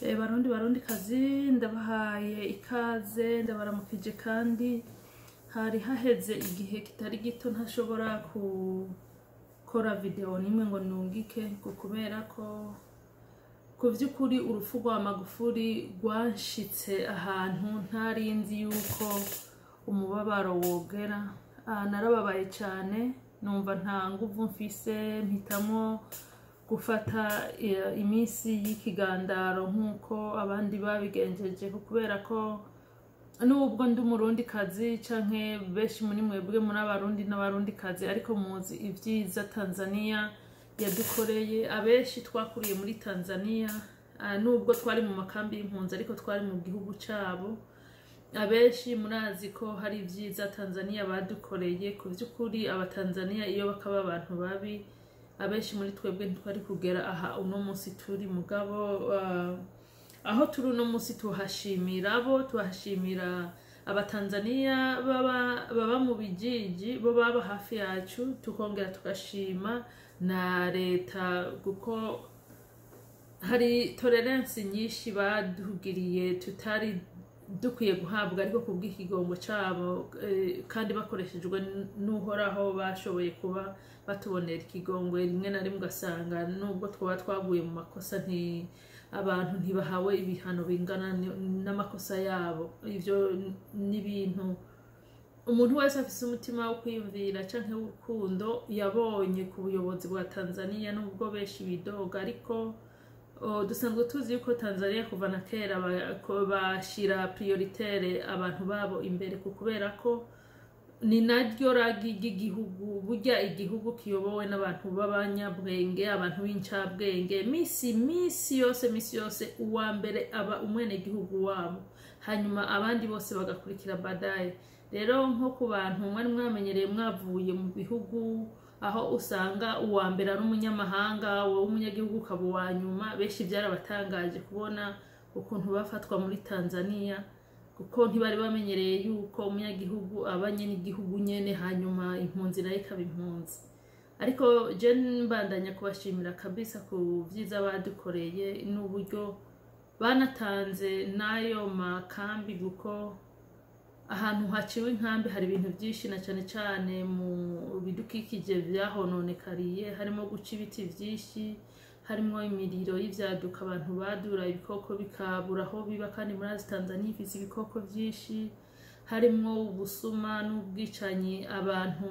Barundi barundi kazi, ndabahaye ikaze, ndabaramukije. Kandi hari haheze igihe kitari gito ntashobora gukora video nimwe ngo nungike, kubera ko ku vy'ukuri urupfu rwa Magufuli rwanshitse ahantu ntari nzi yuko umubabaro wogera. Narababaye cane, numva nta nguvu mfise, mpitamwo gufata iminsi y'ikigandaro nk'uko abandi babigenjeje, kubera ko nubwo ndi umurundi kazi canke benshi muri mwebwe muri abarundi n'abarundi kazi, ariko muzi ivyiza Tanzania yadukoreye. Abenshi twakuriye muri Tanzania, nubwo twari mu makambi y'impunzi, ariko twari mu gihugu cabo. Abenshi murazi ko hari ivyiza Tanzania badukoreye. Ku vy'ukuri abatanzania iyo bakaba abantu babi, abenshi muri twebwe ntitwari kugera aha uno munsi turi. Mugabo aho turi uno munsi tuhashimira bo, tuhashimira abatanzania baba mu bijiji, bo baba hafi yacu, tukongera tugashima na leta kuko hari tolerance nyinshi badugiriye tutari dukwiye guhabwa, ariko kubw'ikigongo cabo kandi bakoreshejwe n'Uhoraho bashoboye kuba batubonera ikigongwe. Rimwe na rimwe ugasanga nubwo twaba twaguye mu makosa, abantu ntibahawe ibihano bingana n'amakosa yabo. Ivyo ni ibintu umuntu wese afise umutima wo kwiyumvira canke w'urukundo yabonye ku buyobozi bwa Tanzania, nubwo benshi bidoga. Ariko dusanzwe tuzi yuko Tanzania kuva na kera bashira prioritaire abantu babo imbere, kubera ko ni naryo ragi ry'igihugu. Burya igihugu kiyobowe n'abantu b'abanyabwenge, abantu b'incabwenge, misi yose uwa mbere aba umwenegihugu wabo, hanyuma abandi bose bagakurikira badaye. Rero nko ku bantu mwari mwamenyereye, mwavuye mu bihugu aho usanga uwa mbere ari umunyamahanga, wowe umunyagihugu ukaba uwa nyuma, benshi byarabatangaje kubona ukuntu bafatwa muri Tanzania, kuko ntibari bamenyereye yuko umunyagihugu aba nyene igihugu nyene, hanyuma impunzi nayo ikaba impunzi. Ariko je mbandanya kubashimira kabisa ku vyiza badukoreye n'uburyo banatanze n'ayo makambi, kuko ahantu haciwe inkambi hari ibintu byinshi, na cane cane mu bidukikije vyahononekariye, harimo guca ibiti vyinshi, harimo imiriro y'ivyaduka, abantu badura ibikoko bikabura aho biba, kandi murazi Tanzania ifise ibikoko vyinshi, harimwo ubusuma n'ubwicanyi. Abantu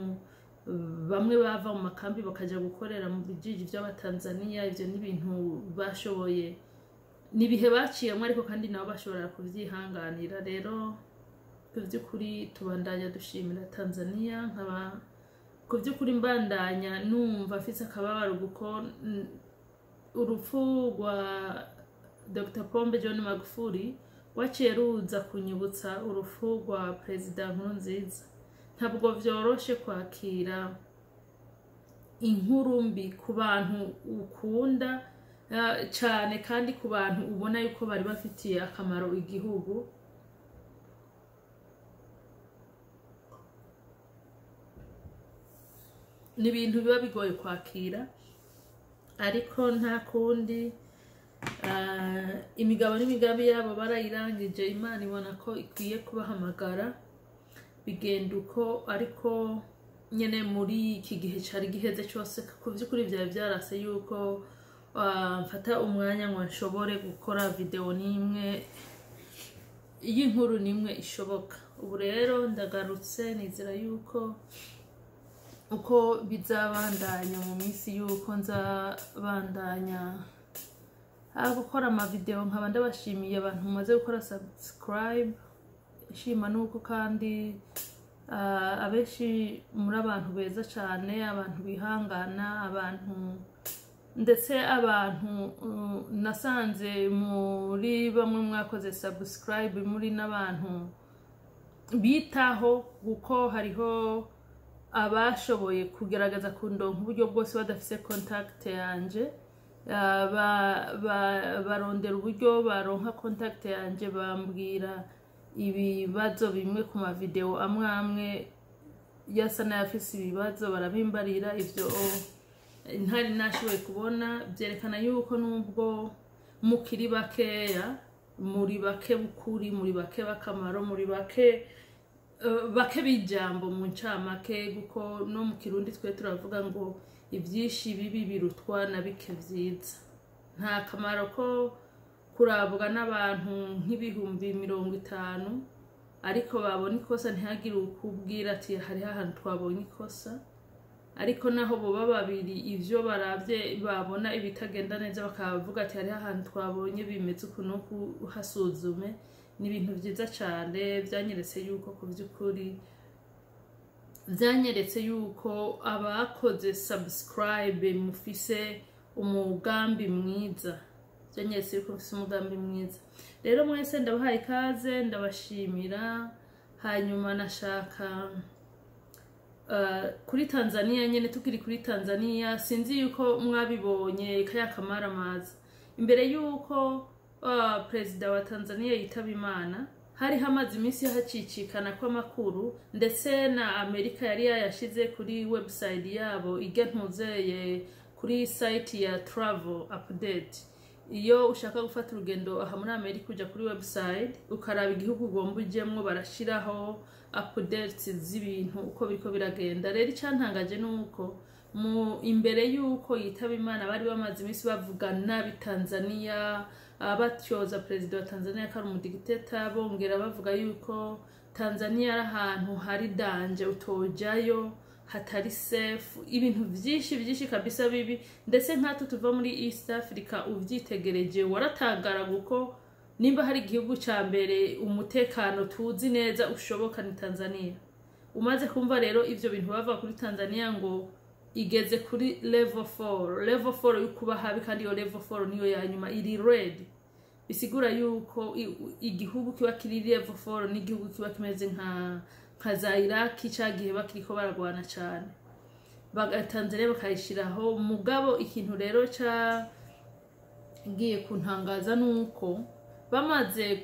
bamwe bava mu makambi bakaja gukorera mu bijiji vy'abatanzania. Ivyo ni ibintu bashoboye, ni ibihe baciyemwo, ariko kandi nabo bashobora kuvyihanganira. Rero ku vy'ukuri tubandanya dushimira Tanzania. Nkaba ku vy'ukuri mbandanya numva mfise akababaro kuko urupfu rwa Dr Pombe John Magufuli rwaciye ruza kunyibutsa urupfu rwa Perezida Nkurunziza. Ntabwo vyoroshe kwakira inkuru mbi ku bantu ukunda cane, kandi ku bantu ubona yuko bari bafitiye akamaro igihugu. Ni ibintu biba bigoye kwakira, ariko nta kundi, imigabo n'imigambi yabo barayirangije, Imana ibona ko ikwiye kubahamagara, bigenda uko. Ariko nyene muri iki gihe cari giheze cose, ku vy'ukuri vyari vyarase yuko mfata umwanya ngo nshobore gukora video n'imwe y'inkuru n'imwe ishoboka. Ubu rero ndagarutse, nizera yuko uko bizabandanya mu minsi yuko nzabandanya gukora amavideo. Nkaba ndabashimiye abantu mumaze gukora subscribe, nshima nuko kandi abenshi muri abantu beza cane, abantu bihangana, abantu ndetse abantu nasanze muri bamwe mwakoze subscribe muri n'abantu bitaho, kuko hariho abashoboye kugerageza kundonka uburyo bwose badafise contact yanje, barondera uburyo baronka contact yanje, bambwira ibibazo bimwe ku mavideo amwe amwe yasa n'ayafise ibibazo, barabimbarira. Ivyo ntari nashoboye kubona byerekana yuko nubwo Mukiri bakeya, muri bake bukuri, muri bake b'akamaro, muri bake bake b'ijambo mu ncamake, kuko no mu Kirundi twe turavuga ngo ibyinshi bibi birutwa na bike vyiza. Nta kamaro ko kurabwa n'abantu nk'ibihumbi 50, ariko babona ikosa ntihagire ukubwira ati hariho ahantu twabonye ikosa. Ariko naho boba babiri, ivyo baravye babona ibitagenda neza, bakavuga ati hariho ahantu twabonye bimeze uku n'uku, hasuzume. Ni ibintu vyiza cane. Vyanyeretse yuko ku vy'ukuri, vyanyeretse yuko abakoze subscribe mufise umugambi mwiza, byanyeretse yuko mufise umugambi mwiza. Rero mwese ndabahaye ikaze, ndabashimira. Hanyuma nashaka kuri Tanzania nyene, tukiri kuri Tanzania, sinzi yuko mwabibonye kaya kamaramaza. Imbere yuko perezida wa Tanzania yitaba Imana, hari hamaze iminsi hacicikana kw'amakuru, ndetse na Amerika yari yayashize kuri website yabo ijya ntuzeye kuri site ya travel update. Iyo ushaka gufata urugendo aha muri Amerika, uja kuri website ukaraba igihugu ugomba ujemwo, barashiraho updates z'ibintu uko biriko biragenda. Rero icyantangaje ni uko mu imbere y'uko yitaba Imana bari bamaze iminsi bavuga nabi Tanzania, batyoza perezida wa Tanzania ko ari umudigiteta, bongera bavuga yuko Tanzania ari ahantu hari danger, utojayo, hatari safe, ibintu byinshi byinshi kabisa bibi. Ndetse nkatwe tuva muri East Africa, uvyitegereje waratangara, kuko nimba hari igihugu ca mbere umutekano tuzi neza ushoboka ni Tanzania. Umaze kumva rero ivyo bintu bava kuri Tanzania ngo igeze kuri level 4, level 4 yo kuba habi, kandi iyo level 4 niyo ya nyuma iri red, bisigura yuko igihugu kiba kiri level 4 n'igihugu kiba kimeze nka za Iraki cagihe bakiriko baragwana cane. Tanzania bakayishiraho. Mugabo ikintu rero ca ngiye kuntangaza nuko bamaze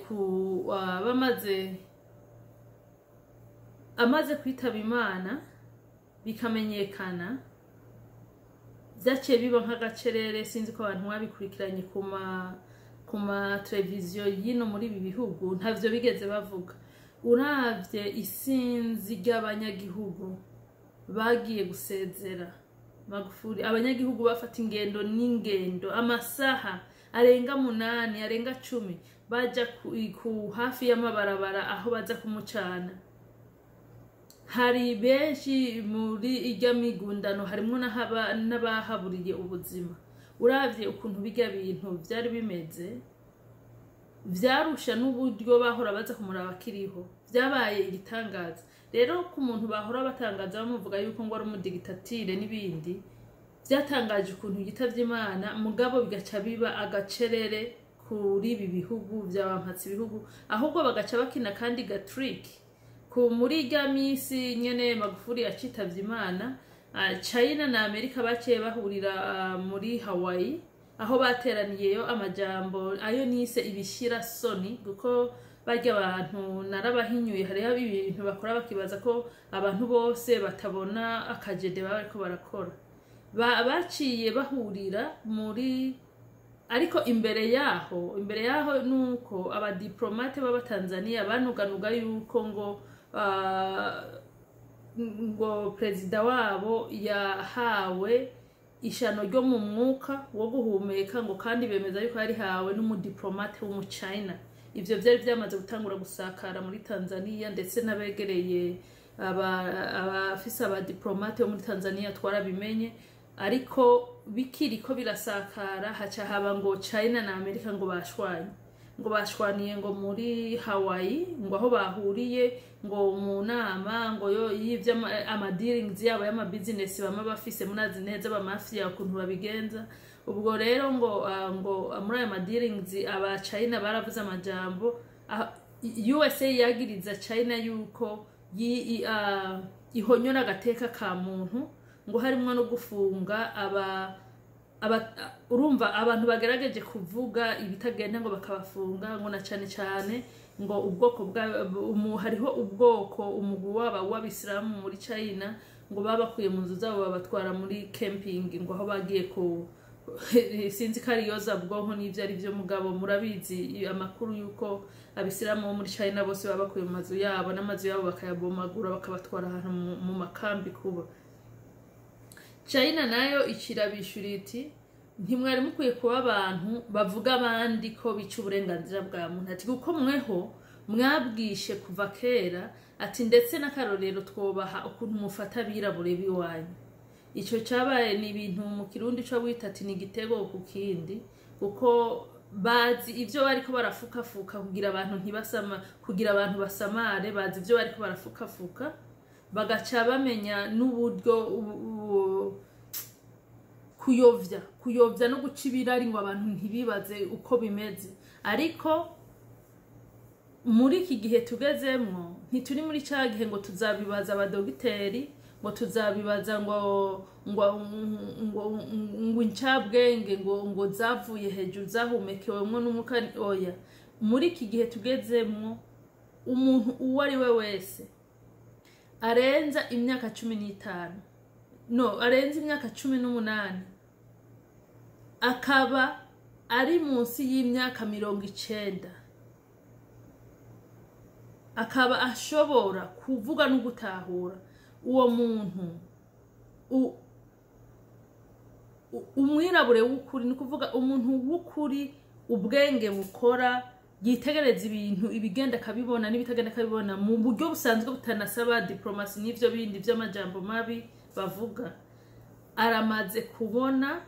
amaze kwitaba Imana bikamenyekana, byaciye biba nk'agacerere. Sinzi ko abantu babikurikiranye ku ma televiziyo y'ino muri ibi bihugu, ntavyo bigeze bavuga. Uravye isinzi ry'abanyagihugu bagiye gusezera Magufuli, abanyagihugu bafata ingendo n'ingendo, amasaha arenga 8, arenga 10, baja ku hafi y'amabarabara aho baza kumucana. Hari benshi muri irya migundano, harimwo n'abahaburiye ubuzima. Uravye ukuntu birya bintu vyari bimeze, vyarusha n'uburyo bahora baza kumuraba akiriho. Vyabaye igitangaza rero ku muntu bahora batangaza bamuvuga yuko ngo ari umudigitatire n'ibindi. Vyatangaje ukuntu yitavye Imana, mugabo bigaca biba agacerere kuri ibi bihugu vyabampatse ibihugu, ahubwo bagaca bakina kandi ga trick ku muri irya misi nyene Magufuli acitavye Imana. China na Amerika baciye bahurira muri Hawaii, aho bateraniyeyo amajambo ayo nise ibishira soni, kuko barya abantu narabahinyuye. Hariho ibintu bakora bakibaza ko abantu bose batabona akajede baba bariko barakora. Baciye bahurira muri, ariko imbere yaho nuko abadiplomate b'Abatanzania banuganuga yuko ngo perezida wabo yahawe ishano ryo mu mwuka wo guhumeka, ngo kandi bemeza yuko yarihawe n'umudiplomate w'Umuchina. Ivyo vyari vyamaze gutangura gusakara muri Tanzania, ndetse n'abegereye abafise abadiplomate bo muri Tanzania twarabimenye. Ariko bikiriko birasakara, haca haba ngo China na Amerika ngo bashwanye, ngo bashwaniye ngo muri Hawaii, ngo aho bahuriye ngo mu nama ngo yo y'ivyo ama dealings yabo y'ama business bama bafise. Munazi neza abamafia ukuntu babigenza. Ubwo rero ngo muri ayo ma dealings aba China baravuze amajambo. USA yagiriza China yuko ihonyora agateka ka muntu, ngo harimwo no gufunga aba urumva abantu bagerageje kuvuga ibitagenda, ngo bakabafunga, ngo na cane cane ngo ubwoko bwa hariho ubwoko umugwi waba w'Abisilamu muri China, ngo babakuye mu nzu zabo babatwara muri camping, ngo aho bagiye ku Sinzi ko ari yoza bwonko n'ibyo ari byo, mugabo murabizi amakuru y'uko abisilamu bo muri China bose baba bakuye mu mazu yabo, n'amazu yabo bakayabomagura, bakabatwara ahantu mu makambi kuba. China nayo ikirabishura iti: "Ntimwari mukwiye kuba abantu bavuga abandi ko bica uburenganzira bwa muntu," ati, "kuko mweho mwabwishe kuva kera," ati, "ndetse n'akarorero twobaha ukuntu mufata abirabure b'iwanyu." Icyo cyabaye ni ibintu mu Kirundi cyo wita ati ni igitego ku kindi, kuko bazi ibyo bariko barafukafuka kugira abantu ntibasama, kugira abantu basamare. Bazi ibyo bariko barafukafuka, bagaca bamenya n'uburyo kuyovya no guca ibirari ngo abantu ntibibaze uko bimeze. Ariko muri iki gihe tugezemwo, ntituri muri ca gihe ngo tuzabibaza abadogiteri, ngo tuzabibaza ngo incabwenge, ngo zavuye hejuru, zahumekewemwo n'umwuka. Oya, muri iki gihe tugezemwo, umuntu uwo ari we wese arenza imyaka 15, no arenza imyaka 18, akaba ari munsi y'imyaka 90, akaba ashobora kuvuga no gutahura, uwo muntu umwirabure w'ukuri, ni ukuvuga umuntu w'ukuri, ubwenge bukora, yitegereza ibintu, ibigenda akabibona n'ibitagenda akabibona mu buryo busanzwe butanasaba diplomasi n'ivyo bindi vy'amajambo mabi bavuga, aramaze kubona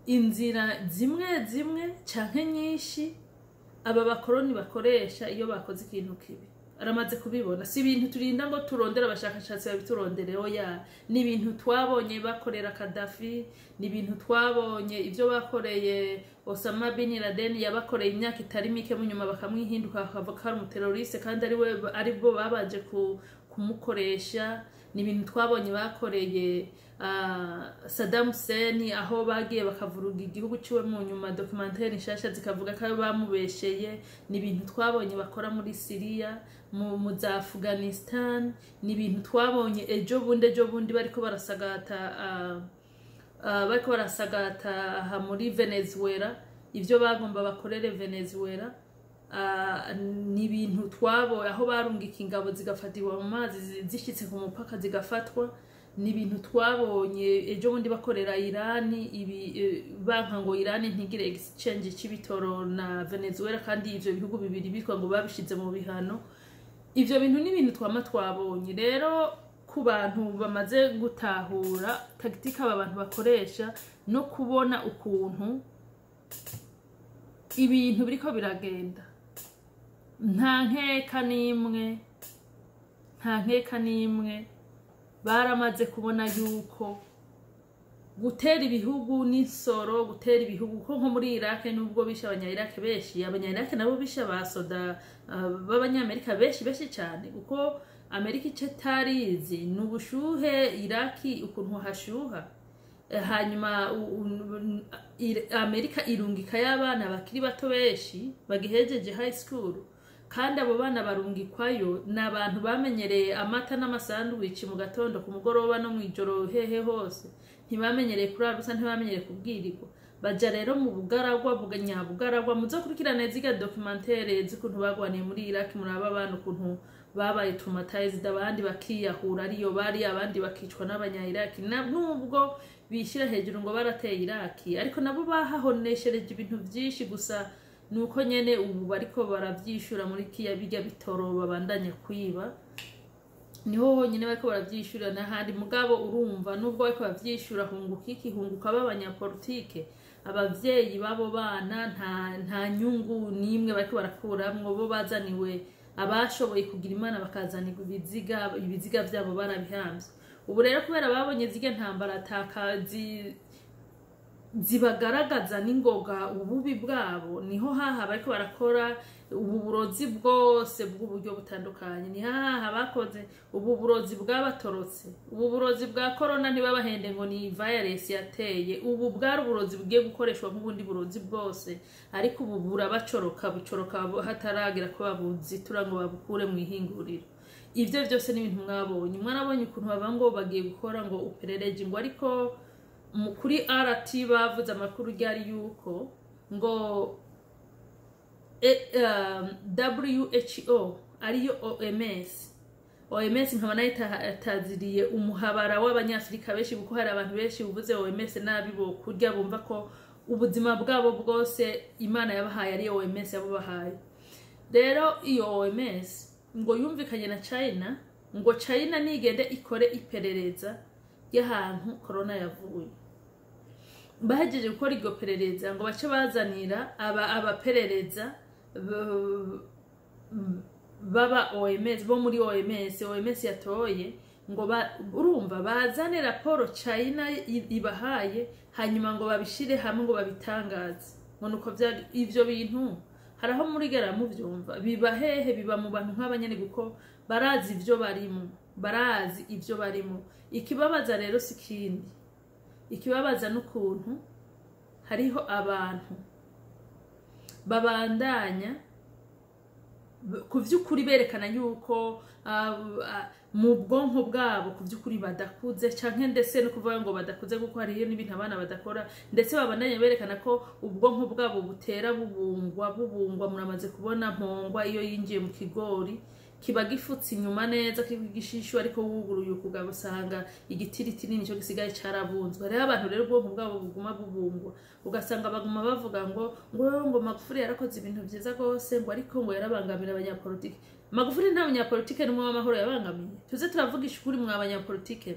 inzira zimwe zimwe canke nyinshi aba bakoroni bakoresha iyo bakoze ikintu kibi. Aramaze kubibona. Si ibintu turinda ngo turondere abashakashatsi babiturondere, oya. Ni ibintu twabonye bakorera Kadafi, ni ibintu twabonye ibyo bakoreye Osama bin Laden, yabakoreye imyaka itari mike, mu nyuma bakamwihinduka, bakavuga ko ari umuteroriste kandi ari we, aribwo babanje kumukoresha. Ni ibintu twabonye bakoreye Saddam Hussein, aho bagiye bakavuruga igihugu ciwe, mu nyuma documentaire nshasha zikavuga ko bamubesheye. Ni ibintu twabonye bakora muri Syria, mu za Afghanistan. Ni ibintu twabonye ejo bundi bariko barasagata aha muri Venezuela, ivyo bagomba bakorere Venezuela. Ni ibintu twabonye aho barungika ingabo zigafatirwa mu mazi, zishitse ku mupaka zigafatwa. Ni ibintu twabonye ejo bundi bakorera Irani ibi, banka ngo Irani ntigire exchange c'ibitoro na Venezuela, kandi ivyo bihugu bibiri bitwa ngo babishize mu bihano. Ivyo bintu ni ibintu twama twabonye. Rero ku bantu bamaze gutahura tactique aba bantu bakoresha no kubona ukuntu ibintu biriko biragenda, nta nkeka n'imwe, nta nkeka n'imwe, baramaze kubona yuko gutera ibihugu n'insoro, gutera ibihugu, ko nko muri Iraq, nubwo bishe abanya-Iraq benshi, abanya-Iraq nabo bishe abasoda b'abanyamerika benshi benshi cyane, kuko Amerika icyo itarizi ni ubushuhe Iraki, ukuntu hashuha. Hanyuma Amerika irungika y'abana bakiri bato benshi bagihejeje high school, kandi abo bana barungikwayo ni abantu bamenyereye amata n'amasanduwici mu gatondo, ku mugoroba no mu ijoro, hehe hose. Ntibamenyereye kurara ubusa, ntibamenyereye kubwirirwa. Baja rero mu bugaragwa bwa nyabugaragwa. Muzokurikirane ziga documentaire z'ukuntu bagwaniye muri Iraq, muraba abana ukuntu babaye traumatized, abandi bakiyahura ariyo bari, abandi bakicwa n'abanya Iraq. Nubwo bishyira hejuru ngo barateye Iraq, ariko nabo bahahoneshereje ibintu byinshi. Gusa nuko nyene ubu bariko baravyishura muri kiya bijya bitoro babandanya kwiba, niho honyine bariko baravyishura n'ahandi. Mugabo urumva, nubwo bariko baravyishura, hunguka iki? Hunguka b'abanyapolitike, abavyeyi b'abo bana nta nyungu n'imwe bariko barakuramwo. Bo bazaniwe, abashoboye kugira Imana bakazanirwa ibiziga, ibiziga vyabo barabihamvye. Ubu rero kubera babonye zirya ntambara atakazi zibagaragaza n'ingoga ububi bwabo, niho haha bariko barakora ubu burozi bwose bw'uburyo butandukanye. Ni haha bakoze ubu burozi bwabatorotse, ubu burozi bwa corona. Ntibabahende ngo ni virus yateye, ubu bwari uburozi bugiye gukoreshwa nk'ubundi burozi bwose, ariko ubu burabacoroka, bucoroka hataragira ko babuzitura ngo babukure mu ihinguriro. Ivyo byose ni ibintu mwabonye. Mwarabonye ukuntu baba ngo bagiye gukora ngo uperereje, ngo ariko Kuri RT bavuze amakuru ryari yuko ngo WHO, ariyo OMS, OMS nkaba nayo itaziriye umuhabara w'Abanyafurika benshi, kuko hari abantu benshi buvuze OMS nabi bo kurya bumva ko ubuzima bwabo bwose Imana yabahaye ari OMS yabubahaye. Rero iyo OMS ngo yumvikanye na China ngo China nigende ikore iperereza ry'ahantu corona yavuye. Bahejeje gukora iryo perereza, ngo bace bazanira aba abaperereza baba OMS, bo muri OMS, OMS yatoye, ngo urumva bazane raporo China ibahaye, hanyuma ngo babishire hamwe, ngo babitangaze. Ngo nuko vyari ivyo bintu. Haraho muri gara muvyumva biba hehe? Biba mu bantu nk'abanyene, kuko barazi ivyo barimo, barazi ivyo barimo. Ikibabaza rero si kindi, ikibabaza n'ukuntu hariho abantu babandanya ku vy'ukuri berekana yuko mu bwonko bwabo ku vy'ukuri badakuze, canke ndetse no kuvuga ngo badakuze, kuko hariyo n'ibintu abana badakora, ndetse babandanya berekana ko ubwonko bwabo butera bubungwa bubungwa. Muramaze kubona mpongwa iyo yinjiye mu kigori, kiba gifutse inyuma neza, kiriko igishishu, ariko wuguruye ukugabo usanga igitiritiri nicyo gisigaye carabunzwe. Rero abantu rero ubwonko bwabo buguma bubungwa, ugasanga baguma bavuga ngo Magufuli yarakoze ibintu vyiza rwose, ngo ariko ngo yarabangamira abanyapolitike. Magufuli nta munyapolitike n'umwe w'amahoro yabangamiye. Tuze turavugisha ukuri mwa banyapolitike.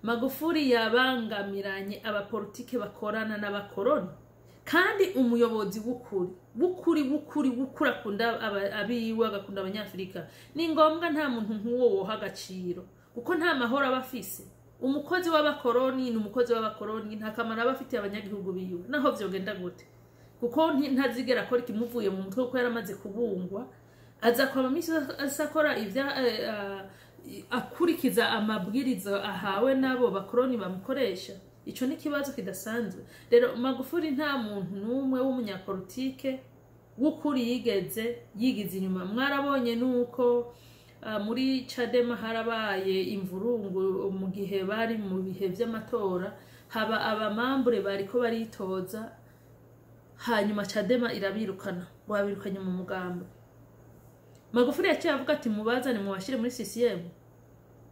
Magufuli yabangamiranye abapolitike bakorana n'abakoroni. Kandi umuyobozi w'ukuri w'ukuri w'ukuri w'ukuri akunda abiwe, agakunda Abanyafurika, ni ngombwa nta muntu nk'uwo woha agaciro, kuko nta mahoro aba afise. Umukozi w'abakoroni ni umukozi w'abakoroni, nta kamaro aba afitiye abanyagihugu biwe naho vyogenda gute, kuko ntazigera akora ikimuvuye mu mutwe, kuko yaramaze kubungwa. Aza kwama misi yose akora ivya akurikiza amabwiriza ahawe n'abo bakoroni bamukoresha. Ico ni ikibazo kidasanzwe. Rero Magufuli nta muntu n'umwe w'umunyapolitike w'ukuri yigeze yigize inyuma. Mwarabonye nuko muri Chadema harabaye imvurungu mu gihe bari mu bihe vy'amatora, haba abamambure bariko baritoza, hanyuma Chadema irabirukana, ngo babirukanye mu mugambo. Magufuli yaciye avuga ati mubazane mubashire muri CCM,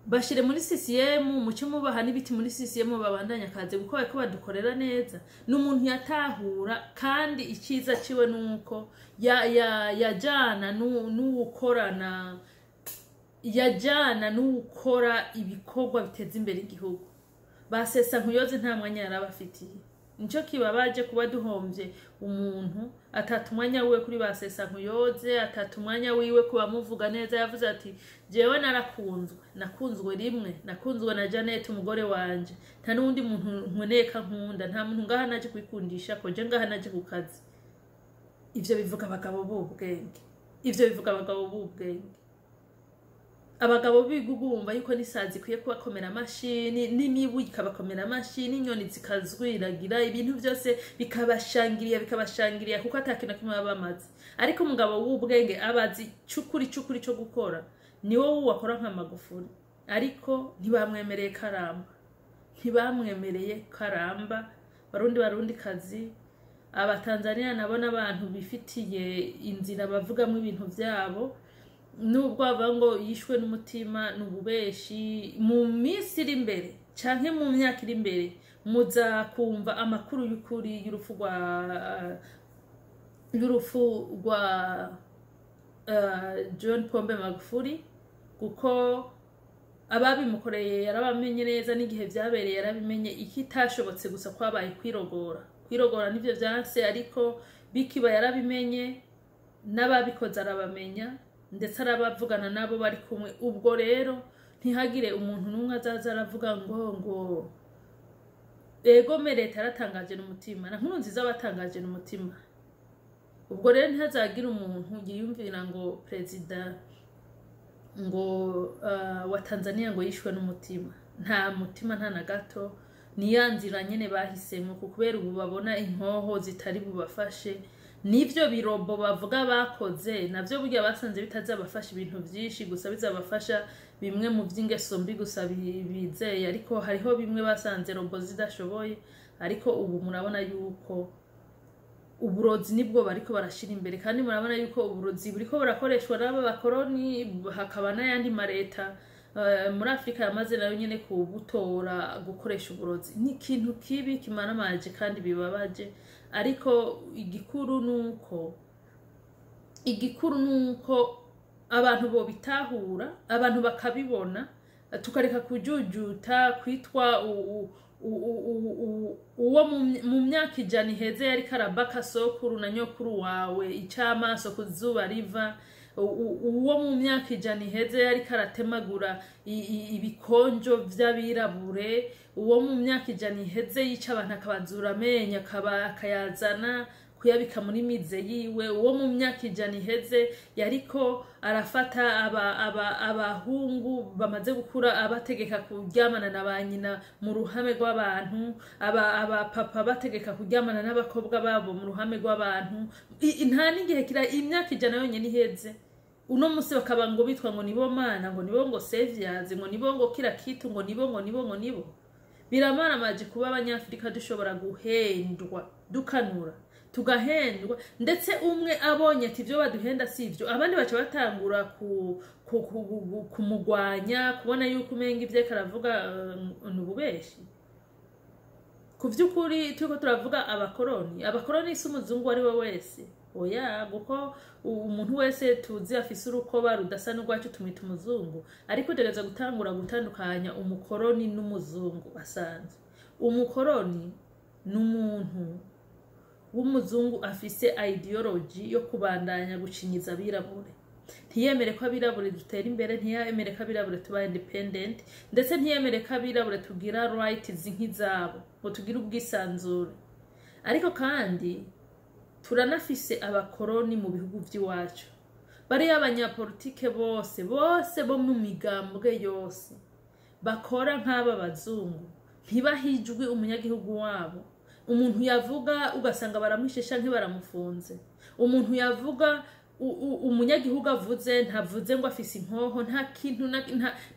bashire muri CCM, muce mubaha n'ibiti muri CCM, babandanya akazi kuko bariko badukorera neza. Ni umuntu yatahura, kandi icyiza ciwe nuko yajana n'uwukorana, yajana n'uwukora ibikorwa biteza imbere igihugu. Basesa nkuyoze nta mwanya yarabafitiye. Nico kibabaje kuba duhomvye umuntu atata umwanya wiwe kuri basesa nkuyoze, atata umwanya wiwe kuba muvuga neza. Yavuze ati jewe narakunzwe, nakunzwe rimwe, nakunzwe na Janet umugore wanje, nta n'uwundi muntu nkeneye nkunda, nta muntu ngaha naje kwikundisha ko je ngaha naje ku kazi. Ivyo bivuga abagabo b'ubwenge, ivyo bivuga abagabo b'ubwenge, abagabo b'ibigugu bumva yuko n'isazi ikwiye kubakomera amashini, n'imibu ikabakomera amashini, n'inyoni zikazwiragira, ibintu byose bikabashangiriya bikabashangiriya, kuko ata kintu na kimwe baba bamaze. Ariko umugabo w'ubwenge aba azi cukuri cukuri cyo gukora, ni wowe wakora nka Magufuli. Ariko ntibamwemereye karamba, ntibamwemereye karamba. Barundi, Barundi kazi, Abatanzania nabo n'abantu bifitiye inzira bavugamo ibintu byabo. Nubwo bavuga ngo yishwe n'umutima, ni ububeshi. Mu minsi iri imbere canke mu myaka iri imbere muzakumva amakuru y'ukuri y'urupfu rwa John Pombe Magufuli, kuko ababimukoreye yarabamenye neza, n'igihe vyabereye yarabimenye. Ikitashobotse gusa kwabaye kwirogora, kwirogora nivyo vyanse, ariko bikiba yarabimenye, n'ababikoze arabamenya, ndetse arabavugana nabo bari kumwe. Ubwo rero ntihagire umuntu n'umwe azaza aravuga ngo egome leta yaratangaje n'umutima, na nkuru nziza batangaje n'umutima. Ubwo rero ntihazagire umuntu yiyumvira ngo perezida ngo wa Tanzania ngo yishwe n'umutima. Nta mutima, nta na gato. Ni ya nzira nyene bahisemo, kuko kubera ubu babona inkoho zitari bubafashe, n'ivyo birobo bavuga bakoze navyo burya basanze bitazabafasha ibintu vyinshi, gusa bizabafasha bimwe mu vy'ingeso mbi gusa bizeye, ariko hariho bimwe basanze robo zidashoboye. Ariko ubu murabona yuko uburozi nibwo bariko barashira imbere, kandi murabona yuko uburozi buriko burakoreshwa n'aba bakoroni, hakaba n'ayandi mareta muri Afurika yamaze nayo nyene kubutora gukoresha uburozi. Ni ikintu kibi kimaramaje kandi bibabaje, ariko igikuru nuko abantu bobitahura, abantu bakabibona, tukareka kujujuta kwitwa uwo mu myaka 100 iheze yari karabaka sokuru na nyokuru wawe icamaso ku zuba riva, uwo mu myaka 100 iheze yari karatemagura ibikonjo vy'abirabure, uwo mu myaka 100 iheze yica abantu akabazura amenyo akayazana kuyabika muri mize yiwe, uwo mu myaka 100 iheze yariko arafata abahungu bamaze gukura abategeka kuryamana na ba nyina mu ruhame rw'abantu, aba papa bategeka kuryamana n'abakobwa babo mu ruhame rw'abantu. Nta n'igihe kira imyaka 100 yonyene iheze, uno musi bakaba ngo bitwa ngo nibo mana, ngo nibo ngo saviors, ngo nibo ngo kila kitu, ngo nibo, ngo nibo, ngo nibo. Biramaramaje kuba Abanyafurika dushobora guhendwa, dukanura tugahendwa, ndetse umwe abonye ati ibyo baduhenda si ibyo, abandi baca batangura kumugwanya, kubona yuko umenga ibyo ariko aravuga ni ububeshi. Ku by'ukuri turiko turavuga abakoroni. Abakoroni si umuzungu uwo ari we wese, oya, kuko umuntu wese tuzi afise urukoba rudasa n'urwacu tumwita umuzungu, ariko utegereza gutangura gutandukanya umukoroni n'umuzungu asanzwe. Umukoroni ni umuntu w'umuzungu afise ideology yo kubandanya gucinyiza abirabure, ntiyemere ko abirabure dutera imbere, ntiyemere ko abirabure tuba independent, ndetse ntiyemere ko abirabure tugira rights nk'izabo, ngo tugire ubwisanzure. Ariko kandi turanafise abakoroni mu bihugu vy'iwacu, bariya abanyapolitike bose bose bo mu migambwe yose bakora nk'aba bazungu, ntibahijwe umunyagihugu wabo. Umuntu yavuga ugasanga baramwishe canke baramufunze. Umuntu yavuga, umunyagihugu avuze, ntavuze ngo afise inkoho, nta kintu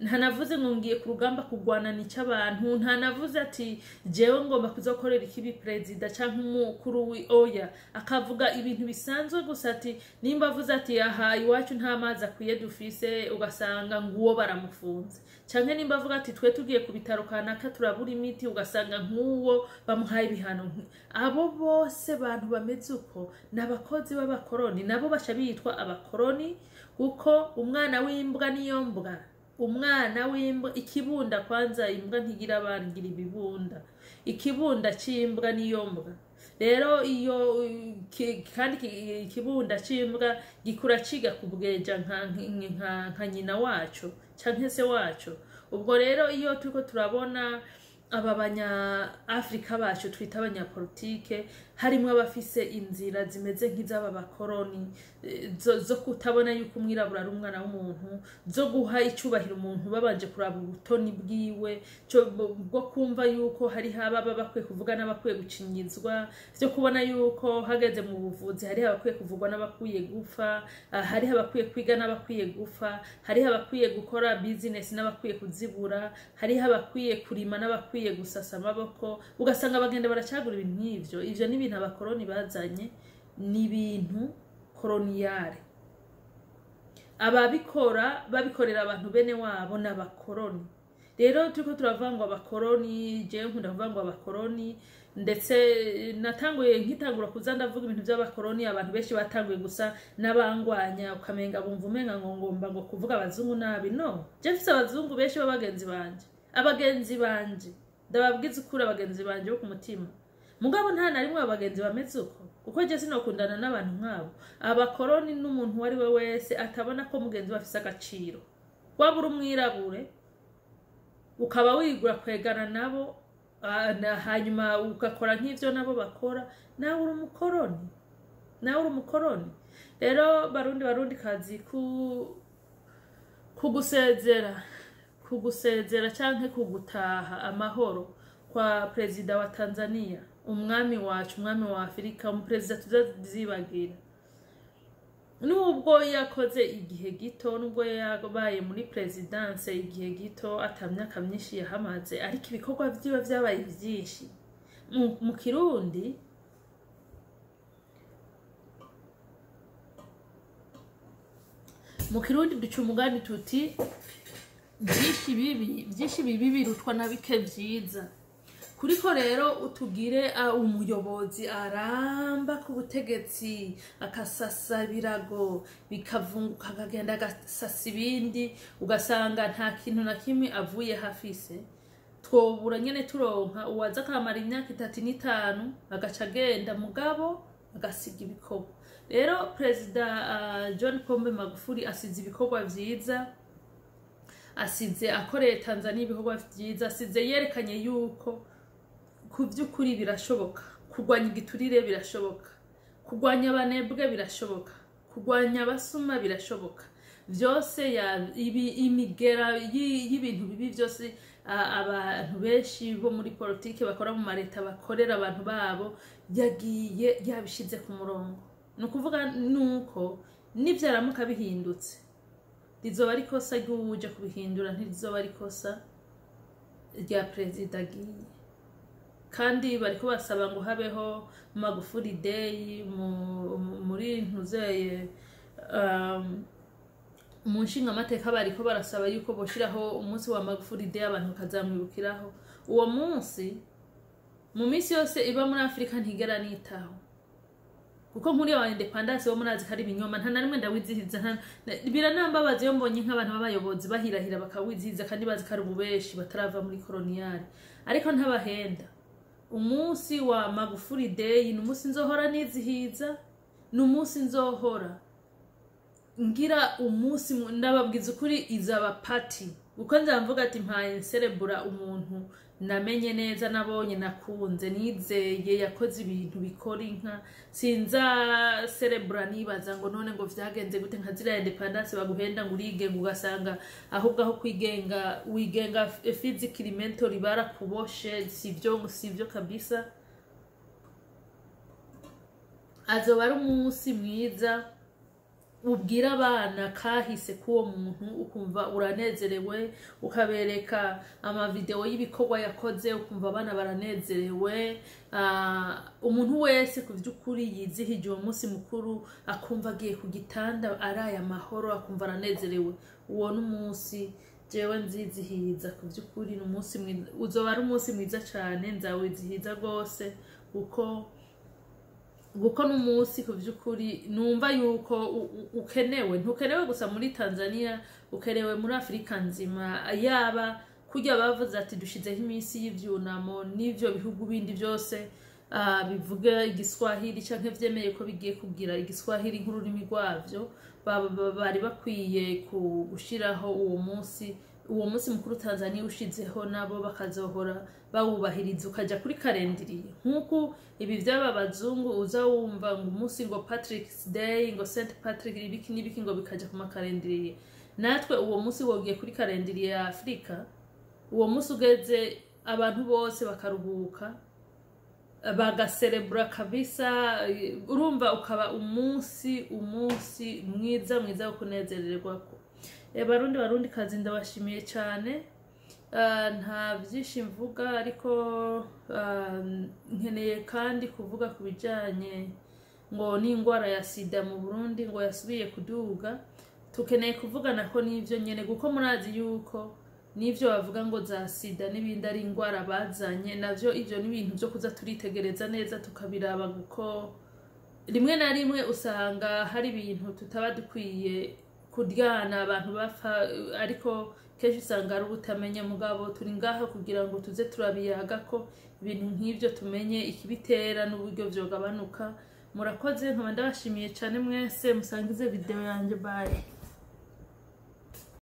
ntanavuze ngo ngiye ku rugamba kurwana nica abantu, ntanavuze ati jewe ngomba kuzokorera ikibi perezida canke umukuru oya, akavuga ibintu bisanzwe gusa, ati nimba avuze ati aha iwacu nta mazi akwiye dufise, ugasanga nguwo baramufunze, canke nimba avuga ati twe tugiye ku bitaro kanaka turabura imiti, ugasanga nk'uwo bamuhaye ibihano. Abo bose bantu bameze uko ni abakozi b'abakoroni, nabo baca bitwa abakoroni, kuko umwana w'imbwa niyo mbwa, umwana w'imbwa ikibunda, kwanza imbwa ntigira abana, igira ibibunda. Ikibunda c'imbwa niyo mbwa. Rero iyo kandi ikibunda c'imbwa gikura ciga kubweja nka nyina waco canke se waco. Ubwo rero iyo turiko turabona aba banya Afrika bacu twita abanyapolitike, harimwo abafise inzira zimeze nk'iz'aba bakoroni, zo kutabona yuko umwirabura ari umwana w'umuntu, zo guha icubahiro umuntu babanje kuraba ubutoni bwiwe, bwo kumva yuko hariho ababa bakwiye kuvuga n'abakwiye gucinyizwa, vyo kubona yuko hageze mu buvuzi hariho abakwiye kuvugwa n'abakwiye gupfa, hariho abakwiye kwiga n'abakwiye gupfa, hariho abakwiye gukora business n'abakwiye kuzibura, hariho abakwiye kurima n'abakwiye gusasa amaboko, ugasanga bagenda baracagura ibintu nk'ivyo. Ivyo ni ibintu abakoroni bazanye, ni ibintu colonial. Ababikora babikorera abantu bene wabo n'abakoroni. Rero turiko turavuga ngo abakoroni, jewe nkunda kuvuga ngo abakoroni, ndetse natanguye nkitangura kuza ndavuga ibintu by'abakoroni, abantu benshi batanguye gusa n'abangwanya, ukamenga bumva umenga ngo ngomba ngo kuvuga abazungu nabi. No je mfise abazungu benshi b'abagenzi banje, abagenzi banje ndababwiza ukuri, abagenzi banje bo ku mutima, mugabo nta na rimwe abagenzi bameze uko, kuko je sinokundana n'abantu nk'abo. Abakoroni n'umuntu uwo ari we wese atabona ko mugenzi we afise agaciro. Waba uri umwirabure ukaba wigura kwegana nabo, hanyuma ugakora nk'ivyo nabo bakora, nawe uri umukoroni, nawe uri umukoroni. Rero Barundi, Barundi kazi, kugusezera canke kugutaha amahoro kwa perezida wa Tanzania, umwami wacu, umwami wa Afurika, umuperezida tuzazibagira, nubwo yakoze igihe gito, nubwo yabaye muri présidence igihe gito, ata myaka myinshi yahamaze, ariko ibikorwa vyiwe vyabaye vyinshi. Mu Kirundi, mu Kirundi duca umugani tuti: "Byinshi bibi birutwa na bike vyiza." Kuriko rero utugire umuyobozi aramba ku butegetsi, akasasa ibirago bikavunguka, akagenda agasasa ibindi, ugasanga nta kintu na kimwe avuye hafise. Twobura nyene turonka uwaza akamara imyaka 3 n'5, agaca agenda, mugabo agasiga ibikorwa. Rero Perezida John Pombe Magufuli asize ibikorwa vyiza, asize akoreye Tanzania ibikorwa vyiza, asize yerekanye yuko ku by'ukuri birashoboka kurwanya igiturire, birashoboka kurwanya abanebwe, birashoboka kurwanya abasuma, birashoboka byose. Ibi imigera y'ibintu bibi byose abantu benshi bo muri politiki bakora mu mareta bakorera abantu babo, yagiye yabishize ku murongo. Ni ukuvuga nuko nibyaramuka bihindutse, rizoba ari ikosa ry'uwuje kubihindura, ntirizoba ari ikosa rya perezida agiye. Kandi bariko basaba ngo habeho Magufuli Day muri ntuzeye mu nshingamateka. Bariko barasaba yuko boshiraho umunsi wa Magufuli Day, abantu bakazamwibukiraho uwo munsi. Mu minsi yose iba muri Afurika ntigera nitaho, kuko nkuriya wa indépendance wo murazi ko ari ibinyoma, nta na rimwe ndawizihiza. Biranambabaza iyo mbonye nk'abantu b'abayobozi bahirahira bakawizihiza kandi bazi ko ari ububeshi, batarava muri coloniale. Ariko ntabahenda, umunsi wa Magufuli Day ni umunsi nzohora nizihiza, ni umunsi nzohora ngira umunsi ndababwiza ukuri, izaba party, kuko nzamvuga ati mpaye nserebura umuntu namenye neza, nabonye, nakunze, nizeye, yakoze ibintu bikora inka. Sinza serebura nibaza ngo none ngo vyagenze gute, nka ziriya indépendance baguhenda ngo urigenga, ugasanga ahubwo aho kwigenga wigenga physically, mentally barakuboshe. Sivyo, sivyo kabisa. Azoba ari umunsi mwiza ubwira abana kahise k'uwo muntu, ukumva uranezerewe, ukabereka amavideo y'ibikorwa yakoze, ukumva abana baranezerewe. Umuntu wese ku by'ukuri yizihije uwo munsi mukuru akumva agiye ku gitanda araye amahoro, akumva aranezerewe. Uwo ni umunsi jewe nzizihiza ku by'ukuri, ni umunsi mwiza, uzoba ari umunsi mwiza cyane, nzawizihiza rwose, kuko n'umunsi ku by'ukuri numva yuko ukenewe. Ntukenewe gusa muri Tanzania, ukenewe muri Afurika nzima. Yaba kurya bavuze ati dushizeho iminsi y'ivyunamo, n'ivyo bihugu bindi byose bivuga Igiswahili canke vyemeye ko bigiye kugira Igiswahili nk'ururimi rwavyo, bari bakwiye gushiraho uwo munsi mukuru Tanzania ushizeho, nabo bakazohora bawubahiriza, ukaja kuri calendrier, nk'uko ibi vy'aba bazungu uza wumva ngo umunsi ngo Patrick's Day, ngo St Patrick, ibiki n'ibiki, ngo bikaja ku ma calendrier. Natwe uwo munsi wogiye kuri calendrier ya Afurika, uwo munsi ugeze abantu bose bakaruhuka, bagaserebura kabisa. Urumva ukaba umunsi mwiza mwiza wo kunezererwako. Barundi, Barundi kazi, ndabashimiye cyane. Nta byinshi mvuga, ariko nkeneye kandi kuvuga ku bijyanye ngo n'indwara ya sida mu Burundi ngo yasubiye kuduga. Tukeneye kuvugana ko n'ibyo nyene, kuko murazi yuko n'ivyo bavuga ngo za sida n'ibindi ari indwara bazanye, navyo ivyo ni ibintu byo kuza turitegereza neza tukabiraba, kuko rimwe na rimwe usanga hari ibintu tutaba dukwiye kuryana abantu bapfa, ariko kenshi usanga ari ubutamenya. Mugabo turi ngaha kugira ngo tuze turabiyaga ko ibintu nk'ivyo, tumenye ikibitera n'uburyo vyogabanuka. Murakoze, nkaba ndabashimiye cyane mwese musangize video yanjye. Bye.